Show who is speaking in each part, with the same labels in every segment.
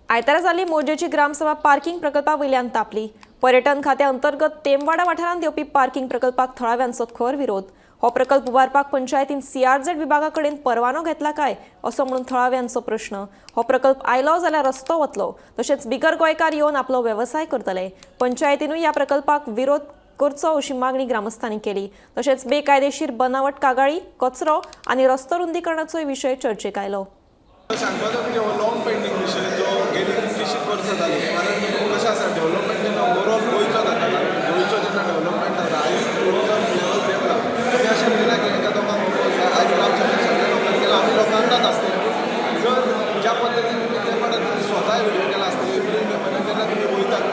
Speaker 1: आयतारा जाल्ली मोरजेची ग्रामसभा पार्किंग प्रकल्पा वयल्यान तापली. पर्यटन खात्या अंतर्गत तेमवाडा वाठारांत येवपी पार्किंग प्रकल्पाक थळाव्यांचो खर विरोध. हो प्रकल्प उबारपाक पंचायतीन सीआरझेड विभागा कडेन परवानो घेतला काय असो म्हणून थळाव्यांचो प्रश्न. हो प्रकल्प आयलो जाल्यार रस्तो वतलो, तशेंच बिगर गोंयकार येवन आपलो वेवसाय करतले. पंचायतीनूय ह्या प्रकल्पाक विरोध करचो अशी मागणी ग्रामस्थांनी केली. तशेंच बेकायदेशीर बनावट कागाळी, कचरो आनी रस्तो रुंदीकरणाचोय विशय चर्चेक आयलो.
Speaker 2: सांगपाचो म्हणजे हो लॉंग पेंडींग विशय जो गेली कितलीशीच वर्सां जाली. कारण कशें आसा, डेवलपमेंट जेन्ना ओवरऑल गोंयचो जाता, कारण गोंयचो जेन्ना डेवलपमेंट जाता, आयज टुरिजम लेवल देंवला. आमी अशें म्हणिना की हेंका दोगांक oppose जाय. आयज ग्रामसभेत सगळ्या लोकांनी केला, आमी लोकां वांगडाच आसतले. पूण जर ज्या पद्दतीन तुमी ते पाटार तुमी स्वता व्हिडियो केला आसतले एप्रील पेपरान, जेन्ना तुमी वयतात,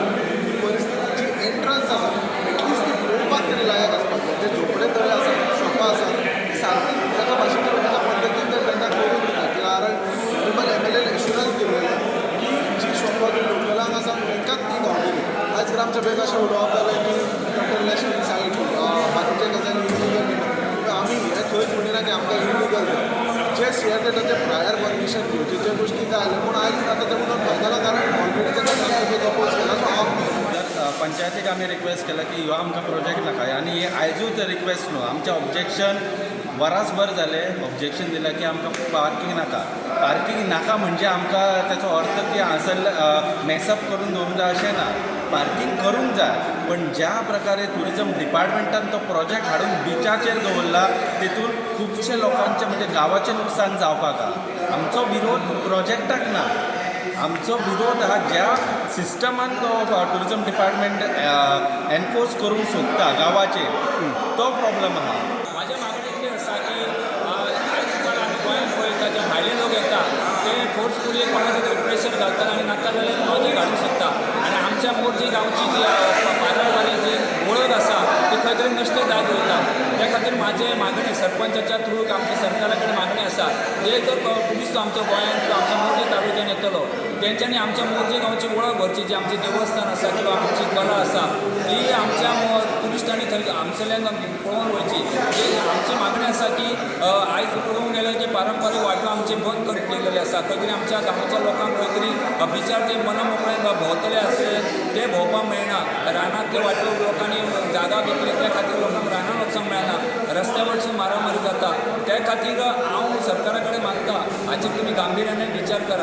Speaker 2: ती परिस्थिती जी एंट्रन्स आसा, एटलिस्ट ती पळोवपाक तरी लायक आसपाक जाय. ते झोपडे तळे आसा, शॉपां आसा, ती सारकी एका भाशेन एका पद्दतीन तर तांकां करून दिता. कारण ऑनरेबल एमएलएन एश्युरन्स दिलेलें की जी शॉपां जी लोकलांक आसा तांकांच ती गावतली. आयज ग्रामसभेक अशें उलोवप जालें की टोटल नॅशनल सायट, बाकीचे गजाली इलिगल. आमी हें खंयच म्हणिना की आमकां इलिगल जाय. जे सीआरझेडाचे प्रायर परमिशन घेवचे, जे गोश्टी जाय आसल्यो, पूण आयज आतां ते उलोवन फायदा ना, कारण ऑलरेडी तेन्ना ग्रामसभेक अपोज केला. सो आमी
Speaker 3: तर पंचायतीक आमी रिक्वेस्ट केला की ह्यो आमकां प्रोजेक्ट नाका आनी हे आयजूच रिक्वेस्ट न्हू, आमचें ऑब्जेक्शन वरासभर जालें. ऑब्जेक्शन दिलां की आमकां पार्कींग नाका. पार्कींग नाका म्हणजे आमकां तेचो अर्थ की हांगासर मेसअप करून दवरूंक जाय अशें ना. पार्कींग करूंक जाय, पण ज्या प्रकारे ट्युरिजम डिपार्टमेंटान तो प्रोजेक्ट हाडून बिचाचेर दवरला, तेतून खुबशे लोकांचें म्हणजे गांवाचें नुकसान जावपाक आहा. आमचो विरोध प्रोजेक्टाक ना, आमचो विरोध हा ज्या सिस्टमान तो ट्युरिजम डिपार्टमेंट एनफोर्स करूंक सोदता गांवाचेर, तो प्रॉब्लम आहा.
Speaker 4: म्हाज्या मागणी इतली आसा की आयज काल आमी गोंयांत पळयता, जे भायले लोक येता ते फोर्सफुली कोणाचे तरी प्रेशर घालतात आनी नाका जाल्यार प्रोजेक्ट हाडूंक शकता आनी आमच्या मोरजी गांवची जी पारंपारीक जी वळख आसा ती खंय तरी नश्ट जायत वयता. त्या खातीर म्हाजें मागणें सरपंचाच्या थ्रू आमच्या सरकारा कडेन मागणें आसा, जे जर टुरिस्ट आमच्या गोंयांत किंवा आमच्या मोरजे तालुक्यान येतलो, तेंच्यांनी आमच्या मोरजे गांवची वळख व्हरची. जी आमची देवस्थान आसा किंवा आमची कला आसा, ती आमच्या टुरिस्टांनी थंय हांगसरल्यान पळोवन वयची. जी आमची मागणी आसा की आयज पळोवंक गेल्यार जे पारंपारीक वांटो आमचे बंद केलेले आसा, खंय तरी आमच्या गांवच्या लोकांक खंय तरी बिचार जे मना मोकळे भोंवतले आसले ते भोंवपाक मेळना. रानांतले वांटो लोकांनी जागा विकले, त्या खातीर लोकांक रानान वचूंक मेळना, रस्त्या वटसून मारामारी जाता. त्या खातीर हांव सरकारा कडेन मागता, हाचेर तुमी गांभिर्याने विचार करा.